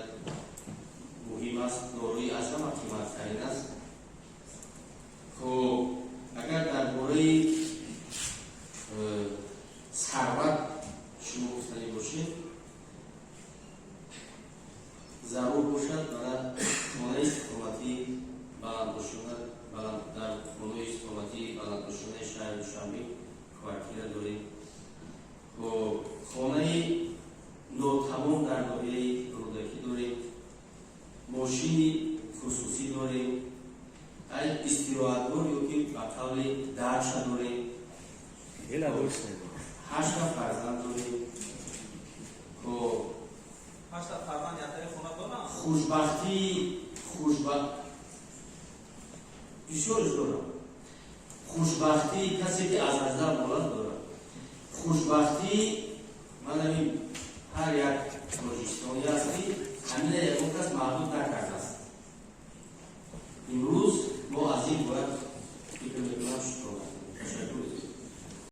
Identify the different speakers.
Speaker 1: бениҳоят муҳим аст, дорои аз ҳама қиматтарин аст. Хуб, агар дар бораи сарват шумо гуфтанӣ бошед, зарур бошад, мана хонаи истиқоматии баландошёна, дар хонаи истиқоматии баландошёнаи шаҳри Душанбе квартира дорем. Хуб, хонаи нотамом дар ноҳияи Рӯдакӣ дорем, мошини хусусӣ дорем, истироҳатгоҳ ё ки ба қавли дача дорем, ҳашта фарзанд дорем. Хуб,
Speaker 2: Ҳашта фарзанд яктаи хона дорам?
Speaker 1: Хушбахтии бисёрш дорам. Хушбахтии касе, ки аз 18 болат дорад. Хушбахтии ман ҳамин ҳар як тоҷикистонӣ аст, ки ҳамина ягон кас маҳдуд накардааст.